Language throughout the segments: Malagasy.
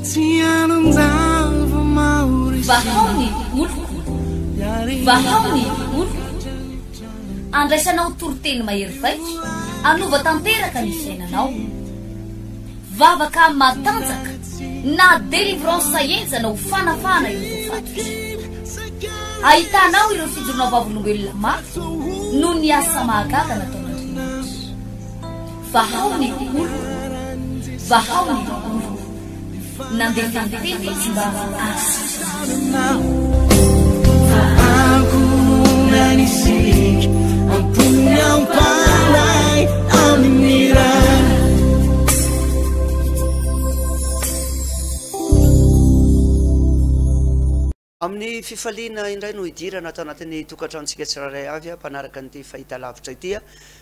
Vahao ny oloko, vahao ny oloko. Andraisanao toriteny mahery vaika, hanova tanteraka ny fiainanao. Vavaka matanjaka na délivrance henjana ho fanafahana ireo voafatotra. Ahitanao ireo fijoroana vavolombelona mafy noho ny asa mahagaga nataon'Andriamanitra. Vahao ny oloko, vahao ny oloko. Nandefa ny teny izy mba hahasitrana Amin'ny fifaliana indray no hidirana ato anatin'ny tokantranontsika tsirairay avy mpanaraka an'ity fahitalavitra ity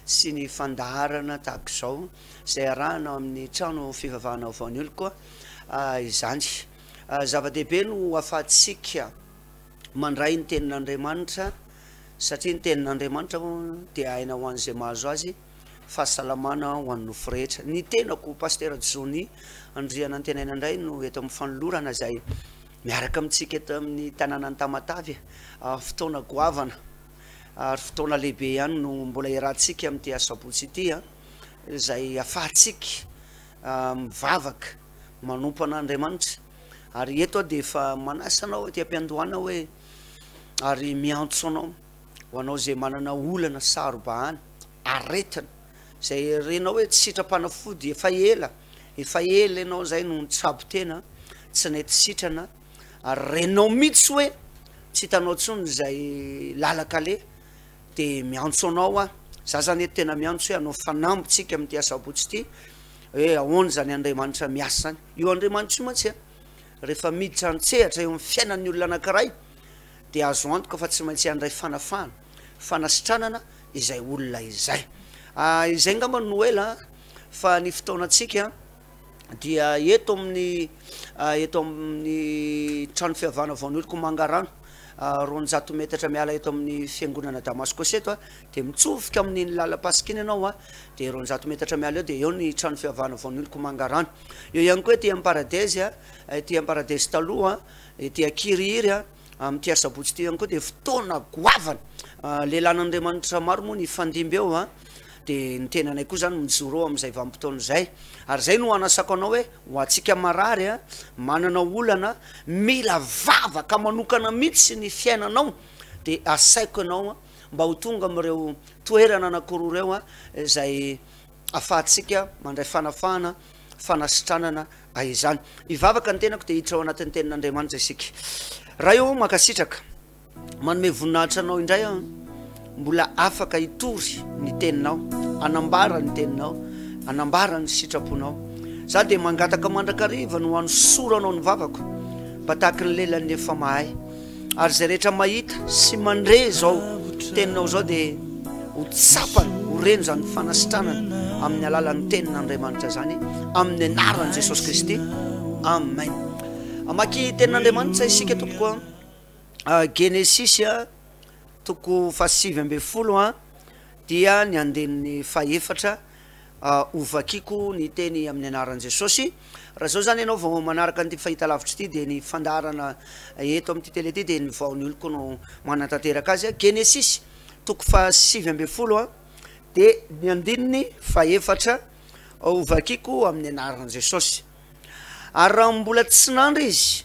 sy ny fandaharana tahaka izao izay arahana amin'ny trano fivavahana vaovao ny oloko izany. Zava-dehibe no ahafahantsika mandray ny tenin'Andriamanitra satria ny tenin'Andriamanitra dia aina ho an'izay mahazo azy, fahasalamana ho an'ny nofo rehetra. Ny tenako Pasitera Johnny Andrianantenaina indray no eto amin'ny fanolorana izay Miaraka amintsika eto amin'ny tanànan'i Tamatave, fotoana goavana ary fotoana lehibe ihany no mbola iarahantsika amin'ity asabotsy ity, izay ahafahantsika mivavaka, manompo an'Andriamanitra. Ary eto aho dia efa manasa anao aty am-piandohana hoe, ary miantso anao, ho anao izay manana olana saro-bahana, aretina, izay renao hoe tsy sitram-panafody efa ela, Efa ela ianao izay no nitsabo tena, tsy nety sitrana, ary renao mihitsy hoe tsy hitanao intsony izay lalan-kaleha, dia miantso anao aho, za zany eto tena miantso hoe hanao fanamby tsika amin'ity asabotsy ity, hoe ahoana izany Andriamanitra miasa izany, io Andriamanitra io mantsy an, rehefa miditra an-tsehatra eo amin'ny fiainan'ny olona anankiray, dia azo antoka fa tsy maintsy handray fanafahana, fanasitranana izay olona izay. Izay angamba no ela an. Fa ny fotoanantsika dia eto amin'ny eto amin'ny trano fihavana Vaonoliko Mangarano, 200 metatra miala eto amin'ny fiangonana Damaskosy eto dia mitsofoka amin'iny lalam-pasika iny ianao dia 200 metatra miala eo dia eo ny trano fihavana Vaonoliko Mangarano. Eo ihany koa ety amin'ny Paradise, ety amin'ny Paradise taloha, ety Ankirihiry. Amin'ity asabotsy ity ihany koa dia fotoana goavana. Lehilahin'Andriamanitra maro moa nifandimby eo an, dia ny tenanay koa izany mijoro eo amin'izay vanim-potoana izay. Ary izay no anasako anao hoe ho antsika marary an, manana olana, mila vavaka manokana mihitsy ny fiainanao, dia asaiko ianao mba ho tonga amin'ireo toerana anankiroa ireo an, izay afahantsika mandray fanafahana, fanasitranana izany. Hivavaka ny tenako dia hiditra ao anatin'ny tenin'Andriamanitra isika. Ray ô, mankasitraka, manome voninahitra anao indray aho, mbola afaka hitory ny teninao, hanambara ny teninao, hanambara ny sitraponao. Za dia mangataka mandrakariva no hanosoranao ny vavako mba tahaky ny lelan'ny efa mahay. Ary izay rehetra mahita sy mandre izao teninao izao dia ho tsapany, ho reny izany fanasitranana amin'ny alalan'ny tenin'Andriamanitra izany, amin'ny anaran'i Jesosy Kristy. Amen. Hamaky tenin'Andriamanitra isika tompoko a. Genesisy a, toko fahasivy ambin'ny folo a, dia ny andininy fahefatra. Hovakiko ny teny amin'ny anaran'i Jesosy. Raha izao izany ianao vao manaraka an'ity fahitalavitra ity dia ny fandaharana eto amin'ity tele ity dia ny vao ny oloko no manatanteraka azy. Genesisy toko faha-19 dia ny andininy fahefatra hovakiko amin'ny anaran'i Jesosy. Ary raha mbola tsy nandry izy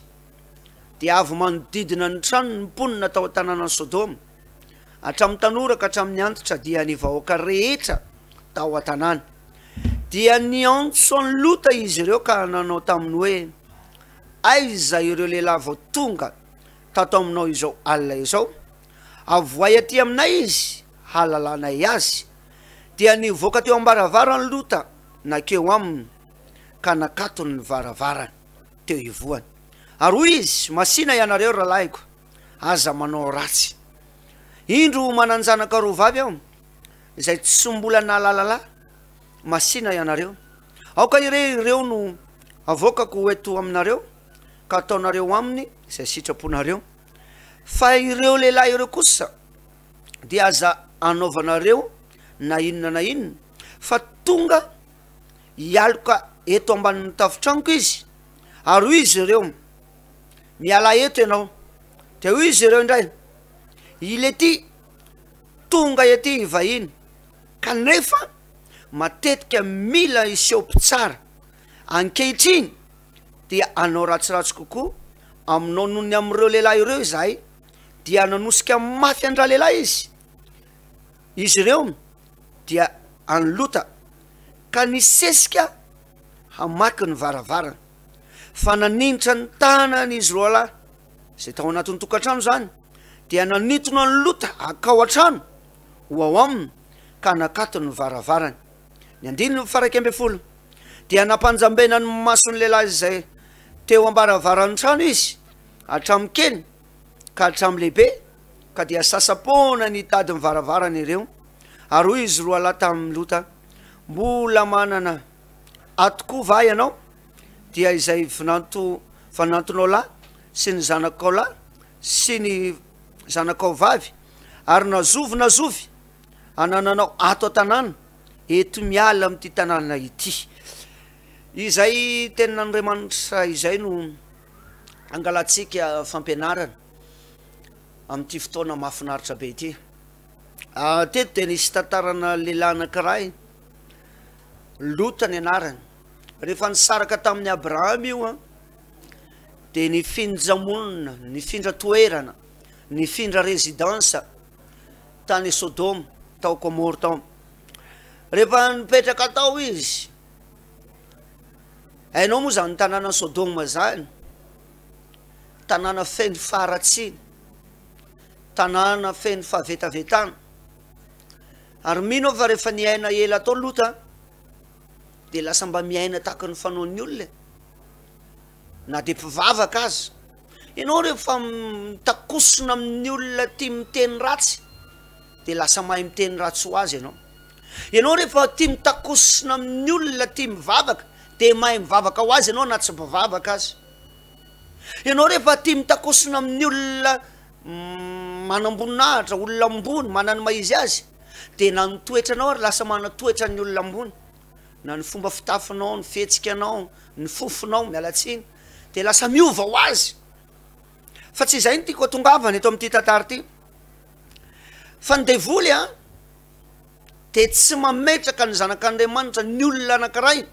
dia avy manodidina ny trano ny mponina tao an-tanànan'i Sodoma, hatramin'ny tanora ka hatramin'ny antitra dia ny vahoaka rehetra tao an-tanàna. Dia niantso an'i Lota izy ireo ka nanao taminy hoe, Aiza ireo lehilahy vao tonga tato aminao izao alina izao? Avohay aty aminay izy hahalalanay azy. Dia nivoaka teo am-baravarany Lota nankeo aminy ka nakatony ny varavarany teo ivohany. Ary hoy izy, Masìna ianareo, ry rahalahiko, aza manao ratsy. Indro manan-janaka roa vavy aho, izay tsy mbola nahalala lahy, masìna ianareo. Aoka ire ireo no avoakako ho eto aminareo, ka ataonareo aminy izay sitraponareo. Fa ireo lehilahy ireo kosa dia aza anaovanareo na inona na inona, fa tonga hialoka eto ambanin'ny tafon-tranoko izy. Ary hoy izy ireo, Mialà eto ianao. Dia hoy izy ireo indray, I Lety tonga ety hivahiny, kanefa matetika mila hiseho mpitsara. Ankehitriny dia hanao ratsiratsy kokoa aminao noho ny amin'ireo lehilahy ireo izahay. Dia nanosika mafy an-dralehilahy izy. Izy ireo dia an'i Lota, ka nisesika hamaky ny varavarana. Fa naninitra ny tanany izy roalahy, izay tao anatin'ny tokantrano izany, dia nanintona an'i Lota hankao an-trano ho ao aminy, ka nakatony ny varavarany. Ny andininy faha-11, Dia nampanjambena ny mason'ny lehilahy izay teo am-baravaran'ny trano izy, hatramin'ny kely ka hatramin'ny lehibe, ka dia sasa-poana nitady ny varavarana ireo. Ary hoy izy roalahy tamin'i Lota, Mbola manana ato koa va ianao? Dia izay vinanto vanantonao lahy sy ny zanakao lahy sy ny zanakao vavy, ary na zovy na zovy anananao ato an-tanàna, eto miala amin'ity tanàna ity. Izay tenin'Andriamanitra izay no angalantsika fampianarana amin'ity fotoana mahafinaritra be ity. Teto dia nisy tantarana lehilahy anankiray, Lota ny anarany. Rehefa nisaraka tamin'i Abrahama io an, dia nifindra monina, nifindra toerana, nifindra résidence tany Sodoma, tao Gomoro tao. Rehefa nipetraka tao izy, hainao moa zany tanàna Sodoma zany, tanàna feno faharatsiana, tanàna feno fahavetavetana, ary mino aho fa rehefa niaina ela tao Lota de lasa mba miaina tahaka ny fanaon'ny olona e, na de mpivavaka aza, ianao rehefa mitakosona amin'ny olona tia miteny ratsy de lasa mahay miteny ratsy ho azy ianao, ianao rehefa tia mitakosona amin'ny olona tia mivavaka de mahay mivavaka ho azy ianao na tsy mpivavaka aza. Ianao rehefa tia mitakosona amin'ny olona manam-boninahitra, olona ambony, manana ny maha izy azy, dia na ny toetranao ary lasa manan-toetra ny olona ambony, na ny fomba fitafinao, ny fihetsikanao, ny fofonao, miala tsiny, dia lasa miova ho azy. Fa tsy izay no tiako hatongavana eto amin'ity tantara ity. Fa ny devoly an, dia tsy mametraka ny zanak'Andriamanitra, ny olona anankiray,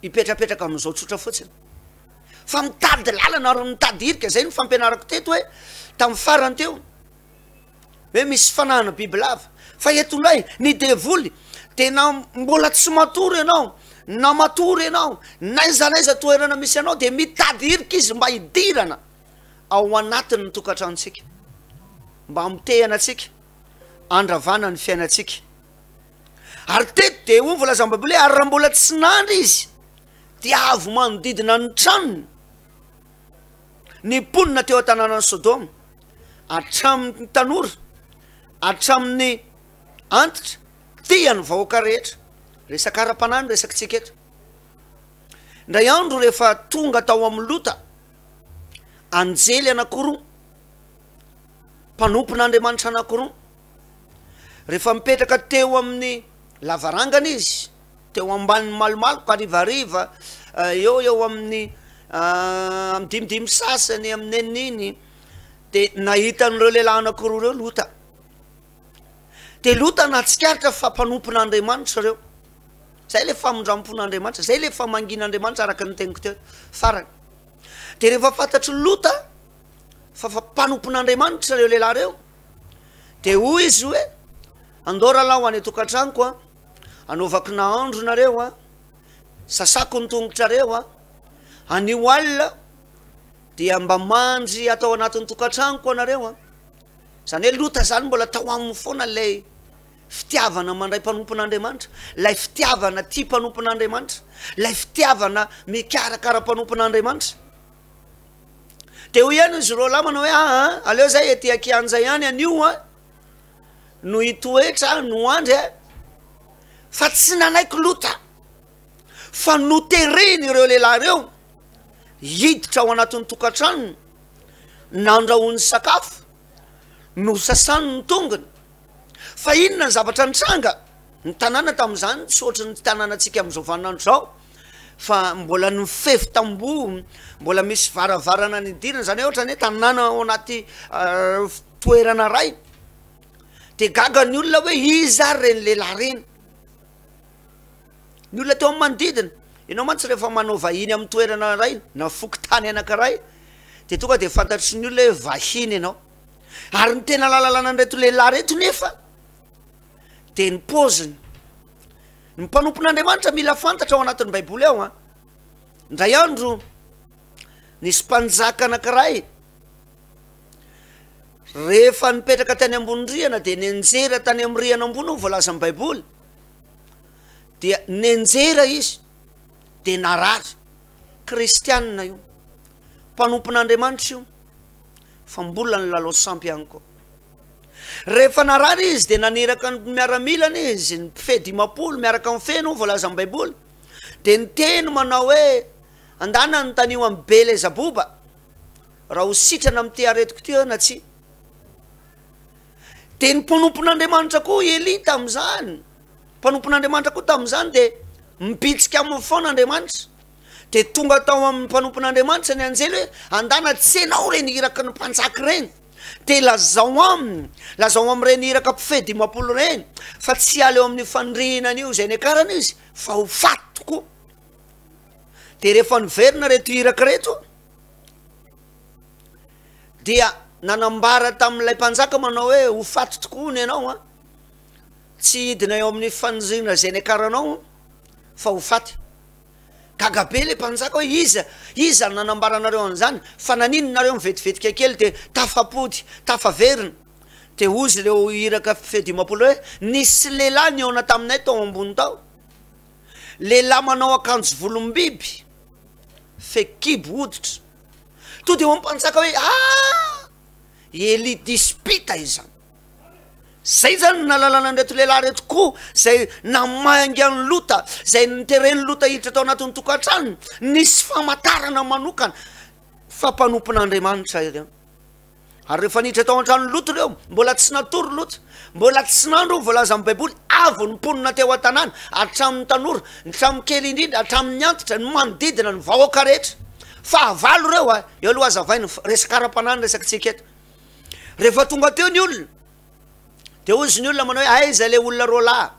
hipetrapetraka amin'izao tsotra fotsiny fa mitady lalana ary mitady hirika, zay no fampianarako teto hoe tamin'ny farany teo hoe misy fanahana bibilava fa eto indray ny devoly de na mbola tsy matory ianao na matory ianao n'aiza n'aiza toerana misy anao de mitady hirika izy mba hidirana ao anatin'ny tokantranontsika mba hamotehana antsika andravana ny fiainantsika. Ary teto dia hoy ny voalazan'ny Baiboly hoe ary raha mbola tsy nandry izy dia avy manodidina ny tranony ny mponina teo an-tanànan'i Sodoma, hatramin'ny tanora, hatramin'ny antitra, tia ny vahoaka rehetra. Resaka ara-panahy no resakitsika eto. Indray andro rehefa tonga tao amin'i Lota, anjely anankiroa, mpanompon'Andriamanitra anankiroa, Rehefa mipetraka teo amin'ny lavarangana izy, teo ambanin'ny malomaloka harivariva, eo eo amin'ny amin'ny dimidimy sasany, amin'ny enina iny, de nahita an'ireo lehilahy anankiroa ireo Lota. De Lota nahatsikaritra fa mpanompon'Andriamanitra ireo. Zay le famindram-pon'Andriamanitra, zay le famangian'Andriamanitra araka ny teniko teo farany. De rehefa fantatr'i Lota fa fa mpanompon'Andriamanitra ireo lehilahy ireo, De hoy izy hoe, Andao rahalahy ho any an-tokantranoko an, anaovako nahandro nareo an, sasako ny tongotrareo an, anio alina dia mba mandry ato ao anatin'ny tokantranoko anareo an. Zany hoe Lota zany mbola tao aminy foana ilay fitiavana mandray mpanompon'Andriamanitra, ilay fitiavana tia mpanompon'Andriamanitra, ilay fitiavana mikarakara mpanompon'Andriamanitra. De hoy ihany izy roalahy manao hoe aa aleo zay ety an-kianja ihany anio a no hitoetra no andry a, fa tsy nanaiky Lota fa notereny ireo lehilahy ireo hiditra ao anatin'ny tokantranony, nandrahoany sakafo, nosasany ny tongony. Fa inona ny zavatra nitranga? Ny tanàna tamin'izany tsy ohatry ny tanànantsika amin'izao vaninandro izao. Fa mbola nifefy tamboho, mbola misy varavarana nidirana, zany hoe ohatrany hoe tanàna ao anaty toerana ray. De gaga ny olona hoe iza ary reny lehilahy reny. Ny olona teo amin'ny manodidina, ianao mantsy rehefa manao vahiny amin'ny toerana iray na fokontany anankiray de tonga de fantatry ny olona hoe vahiny ianao. Ary ny tena nahalalana an'ireto lehilahy ireto nefa de ny paoziny. Ny mpanompon'Andriamanitra mila fantatra ao anatin'ny baiboly ao an. Indray andro nisy mpanjaka anankiray rehefa nipetraka tany ambony rihana de nenjera tany amin'ny rihana ambony hoy voalazan'ny baiboly dia nenjera izy de narary. Kristianina io, mpanompon'Andriamanitra io fa mbola nilalao sampy ihany koa. Rehefa narary izy dia naniraka ny miaramilany izy, ny mpifehy 50 miaraka amin'ny feno hoy voalazan'ny baiboly, dia niteny manao hoe, Andana anontanio amin'i Belezaboba raha ho sitrana amin'ity aretiko ity aho na tsia. Dia ny mpanompon'Andriamanitra koa i Elia tamin'izany, mpanompon'Andriamanitra koa tamin'izany dia mibitsika aminy foana Andriamanitra. Dia tonga tao amin'ny mpanompon'Andriamanitra ny anjely hoe, Andana tsy ianao ireny iraky ny mpanjaka ireny. Dia lazao aminy, lazao amin'ireny iraka mpifehy 50 ireny, fa tsy hiala eo amin'io fandrihina an'io izay niakarany izy, fa ho faty tokoa. Dia rehefa niverina ireto iraka ireto, dia nanambara tamin'ilay mpanjaka manao hoe, ho faty tokoa hono ianao an, tsy hidina eo amin'ny fandriana izay niakaranao fa ho faty. Gaga be le mpanjaka hoe iza, iza no nanambaranareo an'izany, fa naninona nareo nivetivetika kely de tafapody, tafaverina. De hozy ireo iraka mpifehy 50 hoe, nisy lehilahy nihaona taminay tao ambony tao, lehilahy manao akanjo volom-biby, fehikibo hoditra. To de hoy ny mpanjaka hoe, ah! Elia dispita izany. Zay zany no nahalalana an'ireto lehilahy ireto koa, zay namangy an'i Lota, zay noteren'i Lota hiditra tao anatin'ny tokantranony, nisy famantarana manokana fa mpanompon'Andriamanitra ireo. Ary rehefa niditra tao an-tranon'i Lota ireo, mbola tsy natory Lota, mbola tsy nandro ny voalazan'ny Baiboly, avy ny mponina teo an-tanàna, hatramin'ny tanora, hatramin'ny kely indrindra, hatramin'ny antitra, ny manodidina, ny vahoaka rehetra. Fahavalo ireo a! Eo aloha hazavaina, resaka ara-panahy ny resakitsika eto. Rehefa tonga teo ny olona, dia hozy ny olona manao hoe aiza ilay olona roalahy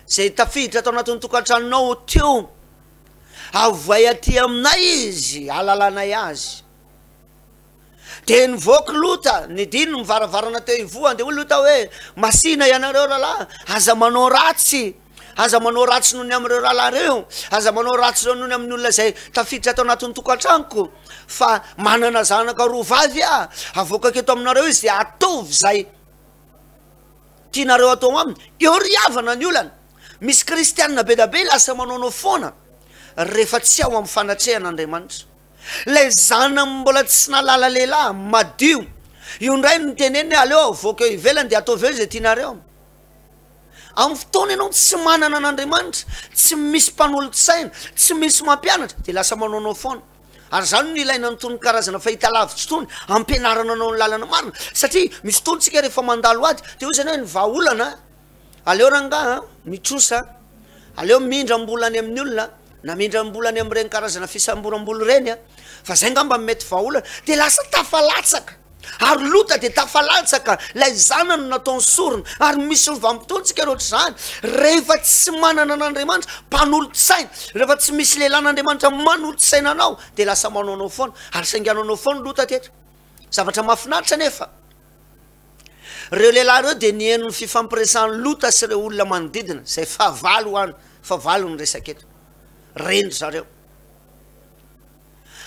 izay tafiditra tao anatin'ny tokantranonao teo, avoay aty aminay izy, halalanay azy. Dia nivoaka Lota, nidino ny varavarana teo ivohany, dia hoy Lota hoe, masina ianareo rahalahy, aza manao ratsy. Aza manao ratsy noho ny amin'ireo rahalahy ireo, aza manao ratsy noho ny amin'ny olona izay tafiditra ato anatin'ny tokantranoko, fa manana zanaka roa vavy aho, avoakako eto aminareo izy dia ataovy izay tianareo atao aminy. Eo ry havana ny olana. Misy kristianina be dia be lasa manaonao foana rehefa tsy ao amin'ny fanatrehan'Andriamanitra. Ilay zanany mbola tsy nahalala lehilahy, madio, io indray no teneniny hoe aleo avoaka eo ivelany dia ataovy eo izay tianareo. Amin'ny fotoana ianao tsy manana an'Andriamanitra, tsy misy mpanolotsaina, tsy misy mampianatra, dia lasa manaonao foana. Ary izany no ilaina an'itony karazana fahitalavitra itony, ampianarana anao ny lalana marina. Satria misy fotoana isika rehefa mandalo ady, dia hoy izany hoe ny vahaolana, aleo rangahy a, mitrosa, aleo mindram-bola any amin'ny olona, na mindram-bola any amin'ireny karazana fisamboram-bola ireny a, fa izay angamba no mety vahaolana, dia lasa tafalatsaka. Ary Lota dia tafalatsaka, ilay zanany no nataony sorona. Ary misy vanim-potoantsika ireo ohatr'izany, rehefa tsy manana an'Andriamanitra, mpanolotsaina, rehefa tsy misy lehilahin'Andriamanitra manolotsaina anao, dia lasa manaonao foana, ary saingy hanaonao foana Lota teto. Zavatra mahafinaritra anefa, ireo lehilahy ireo dia nihaino ny fifampiresahan'i Lota sy ireo olona manodidina, izay fahavalo ho an, fahavalo ny resaka eto. Ren-dry zareo.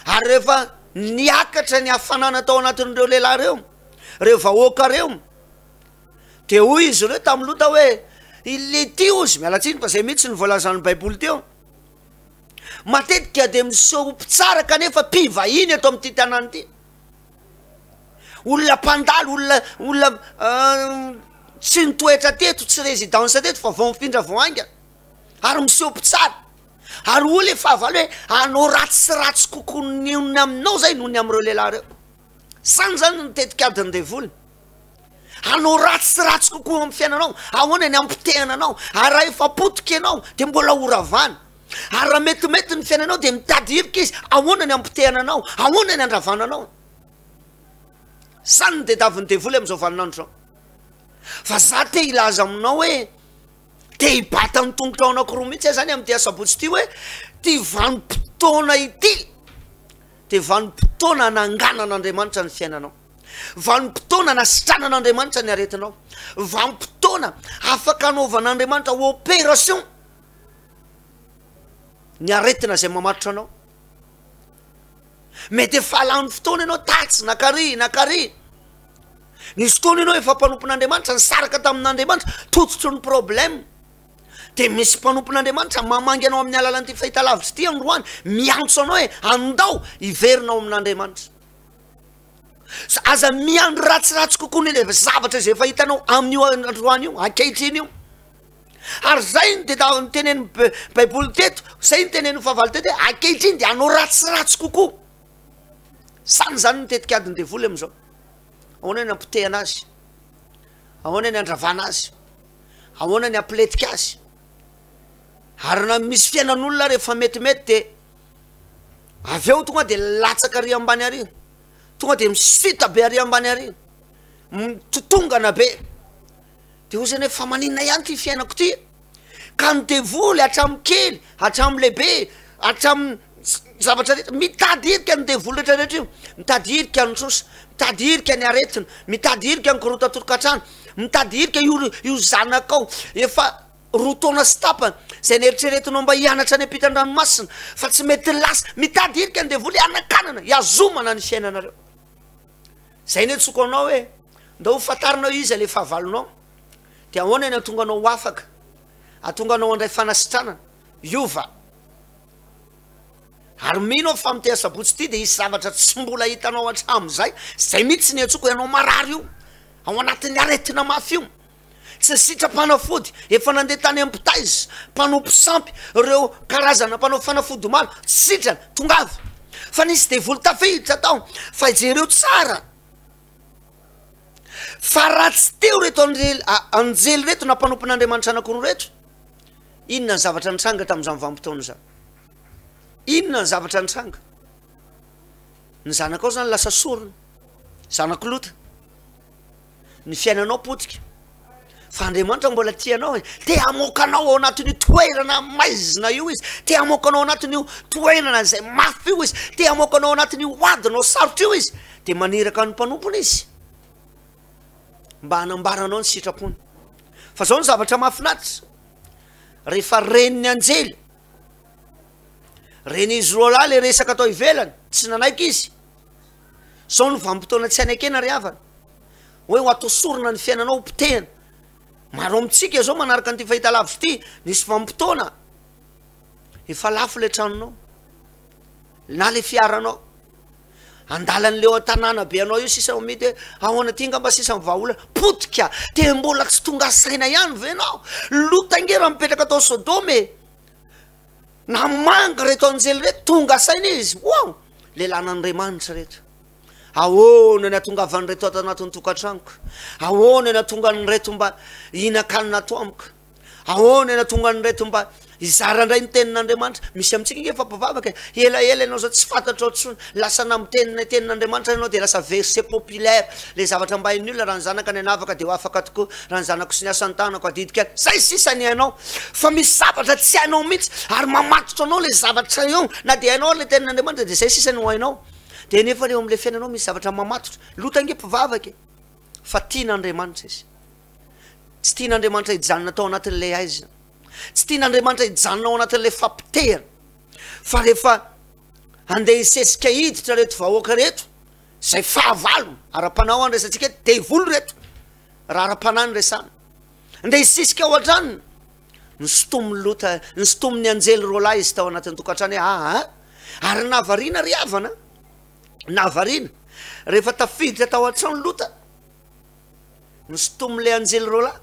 Ary rehefa niakatra ny hafanana tao anatin'ireo lehilahy ireo, ireo vahoaka ireo, dia hoy izy ireo tamin'i Lota hoe, Ilety hozy, miala tsiny fa izay mihitsy no voalazan'ny Baiboly teo. Matetika dia miseho ho mpitsara kanefa mpivahiny eto amin'ity tanàna ity. Olona mpandalo, olona olona tsy nitoetra teto, tsy résidence teto fa vao nifindra vao haingana. Ary miseho mpitsara. Ary hoy ilay fahavalo hoe, Hanao ratsy sy ratsy kokoa ny ny aminao izay noho ny amin'ireo lehilahy ireo. Izany izany no tetikadin'ny devoly. Hanao ratsy sy ratsy kokoa amin'ny fiainanao. Ahoana ny hampotehana anao? Ary raha efa potika ianao, dia mbola horavana. Ary raha metimety ny fiainanao dia mitady hirika izy, ahoana ny hampotehana anao, ahoana ny handravana anao. Zany ny tediavin'ny devoly amin'izao vaninandro izao. Fa za te hilaza aminao hoe, te hibata ny tongotrao anankiroa mihitsy aho zany amin'ity asabotsy ity hoe, ty vanim-potoana ity dia vanim-potoana hananganan'Andriamanitra ny fiainanao. Vanim-potoana hanasitranan'Andriamanitra ny aretinao. Vanim-potoana afaka hanaovan'Andriamanitra opération ny aretina izay mamatotra anao. Mety efa lany fotoana ianao tatsy na kary na kary. Nisy fotoana ianao efa mpanompon'Andriamanitra nisaraka tamin'Andriamanitra, tototry ny problème. Dia misy mpanompon'Andriamanitra mamangy anao amin'ny alalan'ity fahitalavitra ity androany, miantso anao hoe andao hiverina ao amin'Andriamanitra. Aza miandry ratsiratsy kokoa ny ilay zavatra izay efa hitanao amin'io androany io, ankehitriny io. Ary zay no dia nitenenin'ny Baiboly teto, zay no tenenin'ny fahavalo teto hoe ankehitriny dia hanao ratsiratsy kokoa. Zany zany ny tetikadin'ny devoly amin'izao. Ahoana ny hampotehana azy? Ahoana ny handravana azy? Ahoana ny hampilentika azy? Ary na misy fiainan'olona ary efa metimety dia avy eo tonga dia latsaka ary ambany ary, tonga dia misita be ary ambany ary, mitotongana be. De hoy zany hoe fa maninona ihany ty fiainako ty? Ka ny devoly hatramin'ny kely, hatramin'ny lehibe, hatramin'ny zavatra rehetra, mitady hirika ny devoly rehetra rehetra io, mitady hirika ny trosa, mitady hirika ny aretina, mitady hirika ny korotan-tokantrano, mitady hirika io io zanakao efa roa taona sy tapany zay neritreretinao mba hianatra any ampitan-dranomasina fa tsy mety lasa, mitady hirika ny devoly hanakanana, hihazomana ny fiainanareo. Zay ny antsoko anao hoe ndao ho fantarinao iza le fahavalonao de ahoana ny ahatonga anao ho afaka, ahatonga anao handray fanasitranana, hiova. Ary mino aho fa amin'ity asabotsy ity de hisy zavatra tsy mbola hitanao hatramin'izay, zay mihitsy ny antsoko, ianao marary io, ao anatin'ny aretina mafy io, tsy sitram-panafody, efa nandeha tany amin'ny mpitaiza, mpanompo sampy, ireo karazana mpanao fanafody maro, tsy sitrana, tongava fa nisy devoly tafiditra tao, fa jereo tsara fa raha tsy teo reto anjely, anjely reto na mpanompon'Andriamanitra anankiroa reto, inona ny zavatra nitranga tamin'izany vanim-potoana izany? Inona ny zavatra nitranga? Ny zanakao zany lasa sorona, zanak'i Lota. Ny fiainanao potika. Fa Andriamanitra mbola tia anao e. Te hamoaka anao ao anatin'io toerana maizina io izy. Te hamoaka anao anatin'io toerana izay mafy io izy. Te hamoaka anao anatin'io adinao sarotra io izy. Dia maniraka ny mpanompony izy mba hanambara anao ny sitrapony. Fa zao ny zavatra mahafinaritra. Rehefa ren'ny anjely, ren'izy roalahy le resaka tao ivelany, tsy nanaiky izy. Zao no vanim-potoana tsy anekena ry havana. Hoe ho atao sorona ny fiainanao ho potehina. Maro amintsika zao manaraka an'ity fahitalavitra ity, nisy vanim-potoana efa lafo le tranonao na le fiaranao. Andalan'le eo an-tanàna be anao io sisa amidy hoe ahoana ty ngamba sisa ny vahaolana. Potika! De mbola tsy tonga saina ihany ve enao? Lota ange raha mipetraka tao Sodoma e! Namangy reto anjely reto, tonga saina izy, wow! Lehilahin'Andriamanitra reto. Ahoana ny hatongavan'ireto ato anatin'ny tokantranoko? Ahoana ny hatonga an'ireto mba hihinan-kanina ato amiko? Ahoana ny hatonga an'ireto mba hizara indray ny tenin'Andriamanitra? Misy amintsika ange efa mpivavaka e! Elaela ianao zao tsy fantatrao intsony, lasa namiteny ny tenin'Andriamanitra ianao dia lasa verset populaire, le zavatra mba hain'ny olona, raha ny zanaka ny hanavaka dia ho afaka tokoa, raha ny zanako sy ny asan'ny tanako adidiko ihany, zay sisa ny hainao, fa misy zavatra tsy hainao mihitsy ary mamatotra anao le zavatra eo, na dia hainao ary le tenin'Andriamanitra dia zay sisa no hainao. Dia nefa eo amin'ilay fiainanao misy zavatra mamatotra. Lota ange mpivavaka e! Fa tian'Andriamanitra izy. Tsy tian'Andriamanitra hijanona tao anatin'ilay haizina. Tsy tian'Andriamanitra hijanona ao anatin'ilay fampotehana. Fa rehefa handeha hisesika hiditra ireto vahoaka ireto, izay fahavalo ara-panahy ho andraisantsika eto, devoly ireto, raha ara-panahy no resahana. Andeha hisesika ao an-tranony. Nisintomin'i Lota, nisintomin'ny anjely roalahy izy tao anatin'ny tokantrano hoe aa. Ary nahavariana ry havana, nahavariana, rehefa tafiditra tao an-trano Lota, nisintomin'ilay anjely roalahy,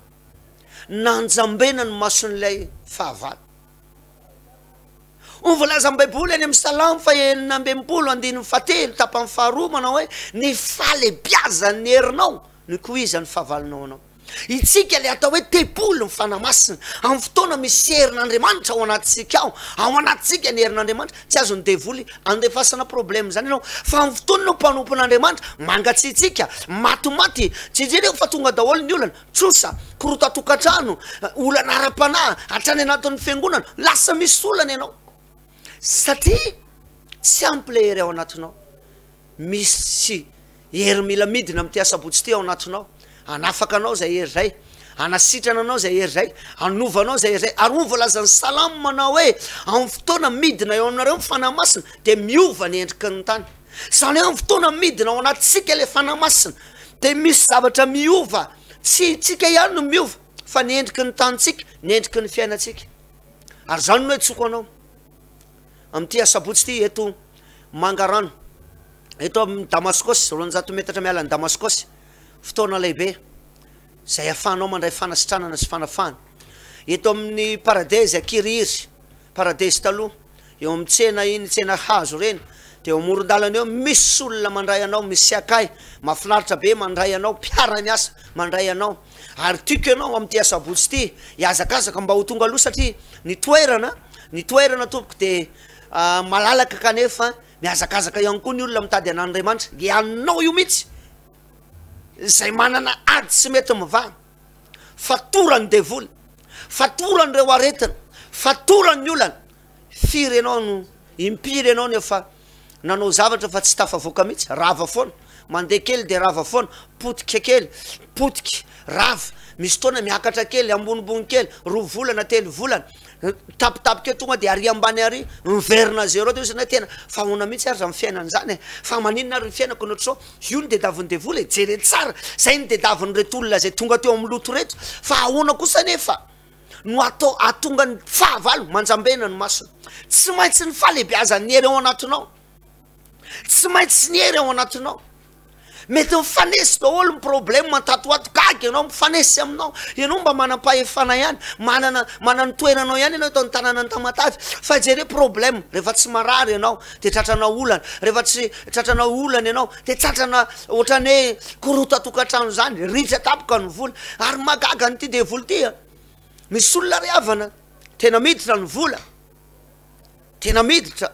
nanjambena ny mason'ilay fahavalo. Ho voalazan'ny Baiboly any amin'ny Salamo faha-66 andininy fahatelo tapany faharoa manao hoe, Ny fahalebiazan'ny herinao no ikoizan'ny fahavalonao anao. Itsika ilay atao hoe tempolin'ny Fanahy Masina. Amin'ny fotoana misy herin'Andriamanitra ao anatintsika ao, ao anatintsika ny herin'Andriamanitra, tsy azon'ny devoly andefasana problème izany ianao. Fa amin'ny fotoana ianao mpanompon'Andriamanitra, mangatsiatsiaka, matimaty, tsy jereo fa tonga daholo ny olana, trosa, korotan-tokantrano, olana ara-panahy, hatrany anatin'ny fiangonana, lasa misy olana ianao. Satria tsy ampy ilay hery ao anatinao. Misy hery mila midina amin'ity asabotsy ity ao anatinao. Hanafaka anao izay hery izay. Hanasitrana anao izay hery izay. Hanova anao izay hery izay. Ary hoy ny voalazan'ny Salamo manao hoe, amin'ny fotoana midina eo aminareo ny Fanahy Masina, dia miova ny endriky ny tany. Izany hoe amin'ny fotoana midina ao anatintsika ilay Fanahy Masina, dia misy zavatra miova. Tsy isika ihany no miova, fa ny endriky ny tanintsika, ny endriky ny fiainantsika. Ary izany no iantsoako anao. Amin'ity asabotsy ity eto Mangarano, eto amin'ny Damaskosy, 200 metatra miala an'i Damaskosy, fotoana lehibe izay ahafahanao mandray fanasitranana sy fanafahana. Eto amin'ny Paradezy Ankirihiry, Paradezy taloha, eo amin'ny tsena iny, tsena hazo ireny, dia eo amoron-dalana eo misy olona mandray anao, misy akay mahafinaritra be mandray anao, mpiara-miasa mandray anao. Ary tiako ianao amin'ity asabotsy ity hihazakazaka mba ho tonga aloha satria ny toerana, ny toerana tompoko dia malalaka kanefa mihazakazaka ihany koa ny olona mitady an'Andriamanitra. Ianao io mihitsy izay manana ady tsy mety mivaha, fatoran'ny devoly, fatoran'ireo aretina, fatoran'ny olana. Firy ianao no, impiry ianao no efa nanao zavatra fa tsy tafavoaka mihitsy, rava foana, mandeha kely de rava foana, potika kely, potika, rava, misy fotoana miakatra kely, ambonimbony kely, roa volana, telo volana, tapitapika eo tonga de ary ambany ary, miverina zéro de ozy ianao tena fa ahoana mihitsy ary zany fiainana zany e, fa maninona ary ny fiainako no ohatr'izao, io no dedavin'ny devoly e, jereo tsara, zay no dedavin'ireto olona zay tonga teo amin'ny loto reto, fa ahoana kosa anefa. no atao hahatonga ny fahavalo manjambena ny masony. Tsy maintsy ny fahalehibeazan'ny hery ao anatinao. Tsy maintsy ny hery ao anatinao. Mety mifanesy daholo ny problème tato ho ato, gaga ianao mifanesy aminao. Ianao mba manam-pahefana ihany, manana manana ny toeranao ihany ianao eto an-tanànan'i Tamatave. Fa jereo problème, rehefa tsy marary ianao de tratranao olana, rehefa tsy tratranao olana ianao de tratrana ohatran'ny hoe korotan-tokantrano izany, ritra tampoka ny vola. Ary mahagaga an'ity devoly ity a! Misy olona ry havana tena miditra ny vola, tena miditra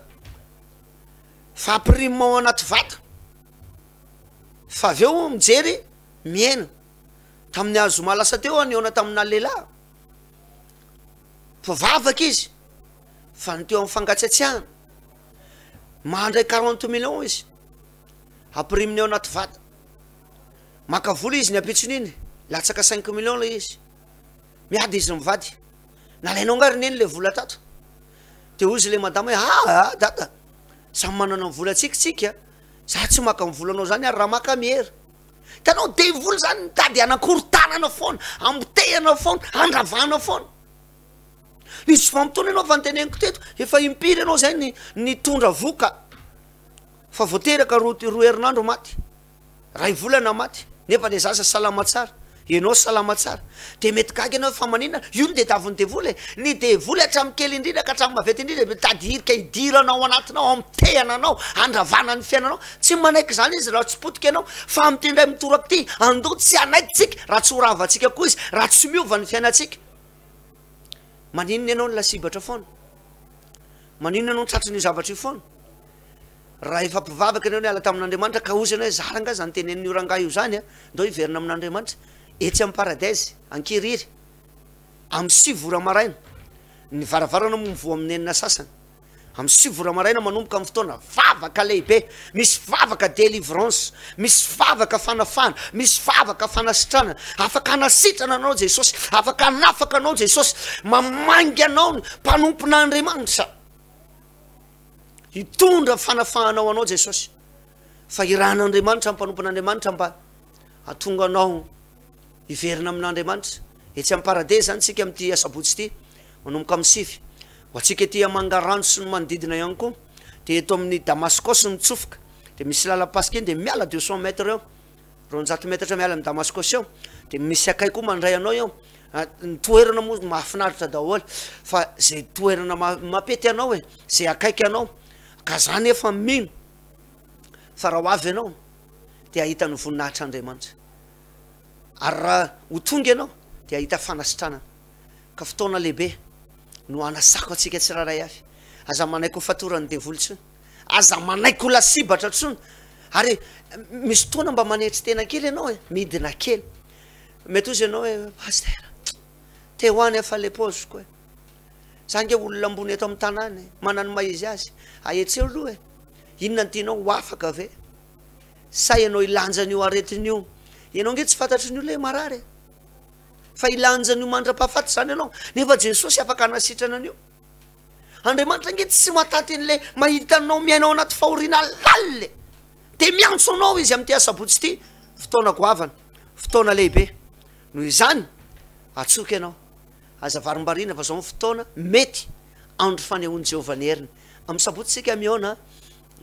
fa ampirimina ao anaty vata, fa avy eo mijery mihena. Tamin'ny azoma lasa teo aho nihaona tamina lehilahy, mpivavaka izy, fa ny teo amin'ny fangatsiatsiahana, mandray quarante millions izy, ampiriminy ao anaty vata. Maka vola izy ny ampitson'iny, latsaka cinq millions ilay izy. Miady izy mivady. Nalainao nga ry neny le vola tato? De hozy le madama hoe aa dada, samy manana ny volantsika tsika, za tsy maka ny volanao zany ary raha maka miera. Hitanao devoly zany mitady hanakorontanana foana, hamotehana foana, handravana foana. Nisy vanim-potoana ianao fa noteneniko teto, efa impiry ianao zay ny nitondra voka fa vao teraka roa roa herinandro maty. Ray volana maty, nefa le zaza salama tsara, enao salama tsara, de mety gaga enao fa maninona, io no tediavin'ny devoly e, ny devoly hatramin'ny kely indrindra ka hatramin'ny maventy indrindra de mitady hirika hidirana ao anatinao, hamotehana anao, handravana ny fiainanao, tsy manaiky izany izy raha tsy potika enao, fa amin'ity indray mitoraka ity, andao tsy hanaiky tsika raha tsy ho ravantsika koa izy, raha tsy miova ny fiainantsika. Maninona enao no lasibatra foana? Maninona enao no tratran'io zavatra io foana? Raha efa mpivavaka ianao niala tamin'Andriamanitra ka hozy ianao hoe zara angaha izany tenenin'io rangahy io izany a, ndao hiverina amin'Andriamanitra. Etsy amin'ny Paradise, Ankirihiry, amin'ny sivy ora maraina, ny varavarana moa mivoha amin'ny enina sasany, amin'ny sivy ora maraina manomboka amin'ny fotoana vavaka lehibe, misy vavaka délivrance, misy vavaka fanafahana, misy vavaka fanasitranana, afaka hanasitrana anao Jesosy, afaka hanafaka anao Jesosy, mamangy anao ny mpanompon'Andriamanitra. Hitondra fanafahana ho anao Jesosy, fa irahan'Andriamanitra ny mpanompon'Andriamanitra mba hahatonga anao hiverina amin'Andriamanitra. Etsy amin'ny Paradise izany tsika amin'ity asabotsy ity, manomboka amin'ny sivy. Ho antsika ety Mangarano sy ny manodidina ihany koa, dia eto amin'ny Damaskos no mitsofoka, dia misy lalam-pasika iny dia miala deux cents mètres eo. 200 metatra miala an'i Damaskosy eo, de misy akay koa mandray anao eo, ny toerana moa mahafinaritra daholo fa zay toerana mampety anao e, zay akaiky anao, ka za nefa mino fa raha ho avy ianao de hahita ny voninahitr'Andriamanitra. Ary raha ho tonga ianao dia hahita fanasitranana. Ka fotoana lehibe no hanasako antsika tsirairay avy. Aza manaiky ho fatoran'ny devoly intsony. Aza manaiky ho lasibatra intsony. Ary misy fotoana mba manetry tena kely ianao e, midina kely. Mety hozy ianao hoe, Pasitera, te ho any aho fa le paoziko e. Za ange olona ambony eto amin'ny tanàna e, manana ny maha izy azy. Ahetseo aloha e. Inona no tianao, ho afaka ve? Sa ianao hilanja an'io aretina io? Ianao ange tsy fantatry ny olona hoe marary e. Fa hilanja an'io mandra-pahafaty izany ianao. Nefa Jesosy afaka hanasitrana an'io. Andriamanitra ange tsy mahatanty an'ilay mahita anao miaina ao anaty fahoriana lalina e. Dia miantso anao izy amin'ity asabotsy ity, fotoana goavana, fotoana lehibe. Noho izany, atsoiko ianao, aza varimbariana fa izao ny fotoana mety andro fanehoan'i Jehovah ny heriny. Amin'ny sabotsy isika mihaona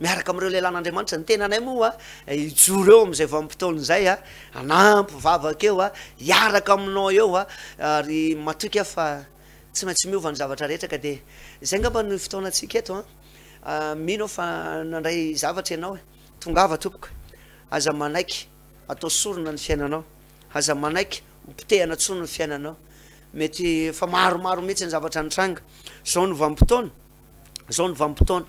miaraka amin'ireo lehilahin'Andriamanitra. Ny tenanay moa hijoro eo amin'izay vanim-potoana izay, hanampy vavaka eo, hiaraka aminao eo, ary matoky aho fa tsy maintsy miova ny zavatra rehetra ka dia izay angamba no fotoanantsika eto an. Mino aho fa nandray zavatra ianao e. Tongava tompoko. Aza manaiky atao sorona ny fiainanao. Aza manaiky ho potehana intsony ny fiainanao. Mety efa maromaro mihitsy ny zavatra nitranga. Izao no vanim-potoana. Izao no vanim-potoana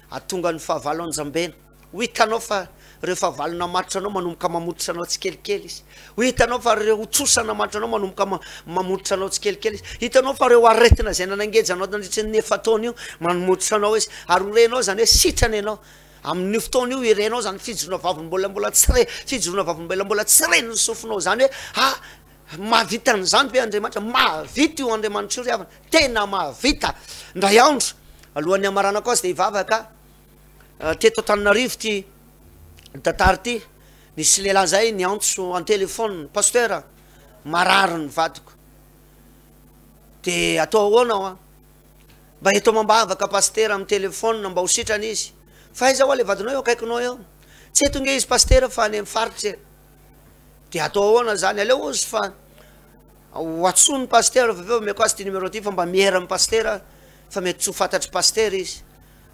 ahatonga ny fahavalo hanjambena. Ho hitanao fa ireo fahavalo namatotra anao manomboka mamototra anao tsikelikely izy. Ho hitanao fa ireo trosa namatotra anao manomboka mamototra anao tsikelikely izy. Hitanao fa ireo aretina izay nanangeja anao nandritra ny efa-taona io mamototra anao izy. Ary ho renao izany hoe sitrana ianao. Amin'io fotoana io hirenao izany fijoroana vavolombelona mbola tsy re, fijoroana vavolombelona mbola tsy ren'ny sofinao izany hoe ha, Mahavita an'izany ve Andriamanitra? Mahavita io Andriamanitra io ry havana, tena mahavita. Indray andro, alohan'ny hamaranako azy dia hivavaka aho, teto Antananarivo ity tantara ity, nisy lehilahy izay niantso an-telephone, Pasteur, marary ny vadiko, dia atao ahoana hoa? Mba eto amam-bavaka Pasitera amin'ny telephone mba ho sitrana izy. Fa aiza hoa ilay vadinao eo akaikinao eo? Tsy eto nge izy Pasitera fa any amin'ny faritra e. Dia atao ahoana zany? Aleo ozy fa ho antsoin'ny pasitera fa avy eo omeko azy ity numéro ity fa mba miera amin'ny pasitera fa mety tsy ho fantatr'i pasitera izy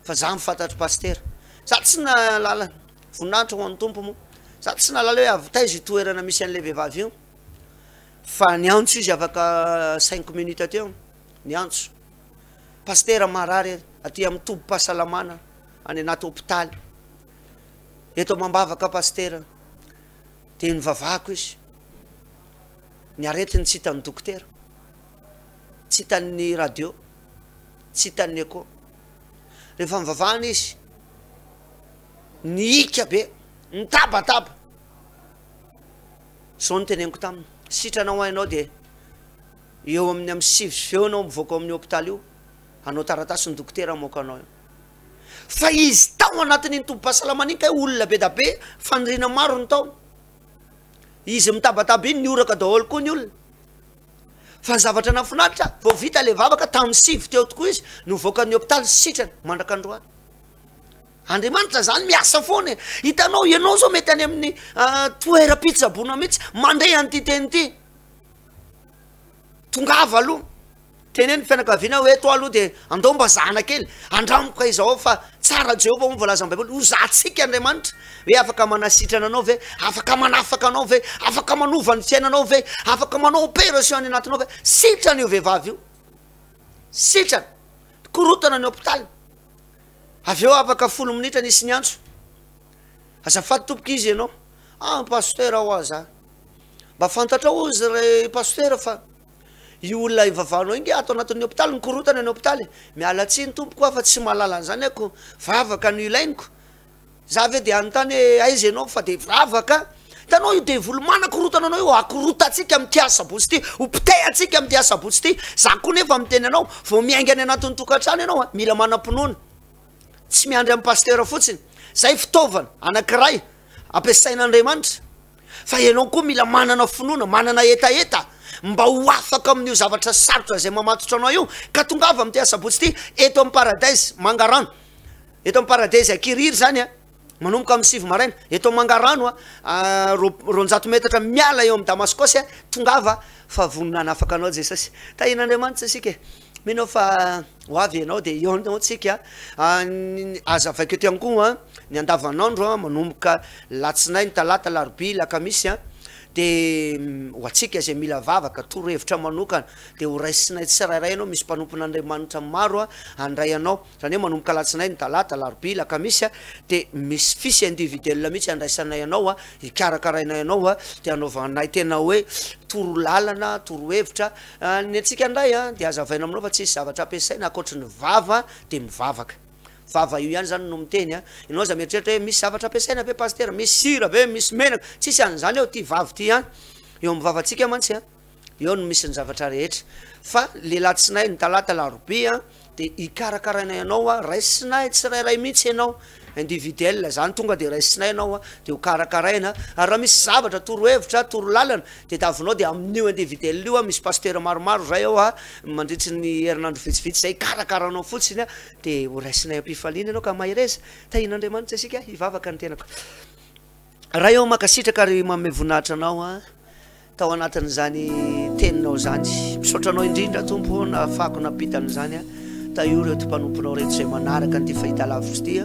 fa za fantatr'i pasitera. Za tsy nahalala, voninahitra ho an'ny Tompo moa, za tsy nahalala hoe avy taiza io toerana misy an'ilay vehivavy io fa niantso izy afaka cinq minutes teo, niantso. Pasitera marary aty amin'ny tobim-pahasalamana any anaty hopitaly. Eto amam-bavaka pasitera. Dia nivavahako izy. Ny aretiny tsy hitan'ny dokotera, tsy hitan'ny radio, tsy hitan'ny echo. Rehefa nivavahana izy, nihika be, nitabataba. Izao no teneniko taminy, sitrana hoa ianao dia eo amin'ny amin'ny 9 eo ianao mivoaka ao amin'ny hopitaly io, hanao taratasy ny dokotera hamoaka anao eo. Fa izy tao anatin'iny tobim-pahasalamana iny kay olona be da be, faniriana maro ny tao. Izy mitabataba iny nihoraka daholo koa ny olona. Fa ny zavatra nahafinaritra, vao vita le vavaka tamin'ny 9 teo tokoa izy nivoaka ny hopitaly sitrana mandraka androany. Andriamanitra zany miasa foana e. Hitanao, ianao zao mety any amin'ny toeram-pitsaboana mihitsy mandre an'ity teny ity. Tongava aloha. Teneno ny fianakaviana hoe eto aloha dia andao mba zahana kely, andramo ka izao fa tsara Jehovah hoy ny voalazan'ny Baiboly, hozahantsika Andriamanitra hoe afaka manasitrana anao ve, afaka manafaka anao ve, afaka manova ny fiainanao ve, afaka manao opération any anatinao ve. Sitrana io vehivavy io, sitrana, korotana ny hopitaly. Avy eo afaka 10 minitra nisy niantso, azafady tompoko izy ianao, ah pasteur hoa za, mba fantatrao hozy ry pasteur fa Io olona ivavahanao io nge ato anatin'ny hopitaly, mikorontana ny hopitaly e! Miala tsiny tompoko aho fa tsy mahalala an'izany aho ko vavaka no ilainiko. Za ve de hanontany hoe aiza ianao fa de vavaka. Hitanao io devoly manakorontana anao io, akorotantsika amin'ity asabotsy ity, ho potehantsika amin'ity asabotsy ity. Za koa nefa miteny anao, vao miainga any anatin'ny tokantrano ianao a, mila manam-pinoana. Tsy miandry amin'ny pasteur fotsiny. Zay fitaovana anankiray ampiasain'Andriamanitra. Fa ianao koa mila manana finoana, manana hetaheta mba ho afaka amin'io zavatra sarotra izay mamatotra anao io, ka tongava amin'ity asabotsy ity eto amin'ny Paradise Mangarano, eto amin'ny Paradise Ankirihiry izany a, manomboka amin'ny 9 maraina, eto Mangarano a, 200 metatra miala eo amin'ny Damaskosy a, tongava fa vonona hanafaka anao Jesosy. Tahian'Andriamanitra isika e. Mino aho fa ho avy ianao dia hihaona tsika. Azavaiko eto ihany koa ny andavanandro manomboka latsinainy, talata, alarobia, lakamisy. Dia ho antsika izay mila vavaka, torohevitra manokana, dia ho raisinay tsirairay ianao, misy mpanompon'Andriamanitra maro handray anao, izany hoe manomboka alatsinainy, talata, alarobia, alakamisy, dia misy fiche individuelle mihitsy handraisanay anao, hikarakarainay anao, dia hanaovanay tena hoe toro lalana, torohevitra. Ny antsika indray dia hazavaina aminao fa tsisy zavatra ampiasaina ankoatry ny vava dia mivavaka. Vava io ihany zany no miteny a! Ianao aza mieritreritra hoe misy zavatra ampiasaina ve pasitera, misy sira ve, misy menaka, tsisy an'izany eo ty vava ty ihany, eo amin'ny vavantsika mantsy a, eo no misy ny zavatra rehetra, fa le latsinainy, talata, alarobia de hikarakarainay anao a, raisinay tsirairay mihitsy ianao, individuel zany, tonga de raisinay ianao a, de ho karakaraina, ary raha misy zavatra, torohevitra, torolalana, tediavinao de amin'io individuel io a, misy pasitera maromaro zay ao a, mandritry ny herinandro vitsivitsy zay hikarakara anao fotsiny a, Dia ho raisinay am-pifaliana ianao ka mahereza. Tahian'Andriamanitra isika, hivavaka ny tenako. Ray ô, mankasitraka ary manome voninahitra Anao aho tao anatin'izany teninao izany. Misaotra Anao indrindra Tompo ô nahafahako nampita an'izany aho. Tahio ireto mpanomponao ireto izay manaraka an'ity fahitalavitra ity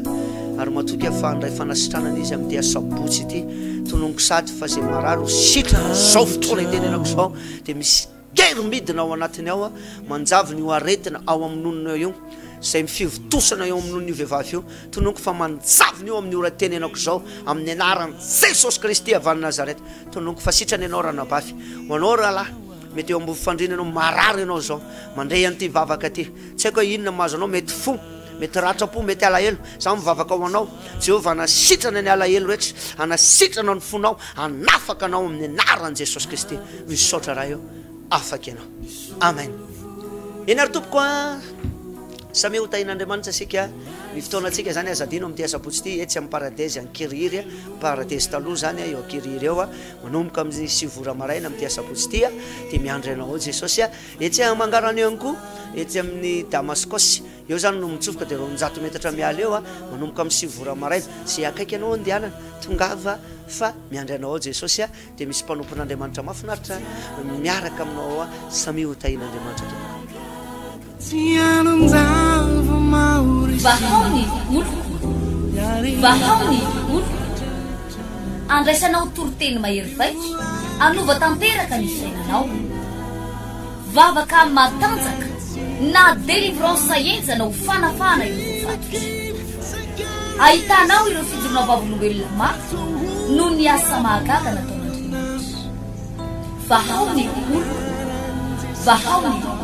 ary matoky aho fa handray fanasitranana izy amin'ity asabotsy ity. Tononiko sady fa izay marary ho sitrana izao fotoana itenenako izao dia misy Hery midina ao anatiny ao, manjavona io aretina ao amin'ny nononao io, izay mifivontosana eo amin'ny nonon'io vehivavy io. Tononiko fa manjavona io amin'ny ora itenenako izao, amin'ny anaran'i Jesosy Kristy avy any Nazareta. Tononiko fa sitrana ianao ranabavy. Ho anao rahalahy, mety eo ambony fandriana ianao, marary ianao izao, mandre an'ity vavaka ity. Tsy haiko hoe inona mahazo anao, mety fo, mety ratram-po, mety alahelo. Izaho mivavaka ho anao, Jehovah hanasitrana ny alahelo rehetra, hanasitrana ny fonao, hanafaka anao amin'ny anaran'i Jesosy Kristy. Misaotra Ray ô, afaka ianao. Amen. Eny ary tompoko a, samia ho tahin'Andriamanitra isika. Ny fotoanantsika izany aza adino amin'ity asabotsy ity etsy amin'ny Paradise Ankirihiry, Paradise taloha izany eo Ankirihiry eo, manomboka amin'ny 9 ora maraina amin'ity asabotsy ity dia miandry anao ao Jesosy. Etsy Mangarano ihany koa, etsy amin'ny Damaskosy. Eo zany no mitsofoka dia 200 metatra miala eo a, manomboka amin'ny 9 ora maraina, ze akaiky anao andehanana, tongava fa miandry anao ao Jesosy a, dia misy mpanompon'Andriamanitra mahafinaritra miaraka aminao ao a, samia ho tahian'Andriamanitra tompoko. Vahao ny oloko, vahao ny oloko. Andraisanao toriteny mahery vaika, hanova tanteraka ny fiainanao. Vavaka matanjaka na délivrance henjana ho fanafahana ireo voafatotra. Ahitanao ireo fijoroana vavolombelona maro noho ny asa mahagaga nataon'Andriamanitra. Vahao ny oloko, vahao ny oloko.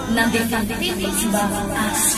Nandefa ny teny Izy mba hahasitrana azy.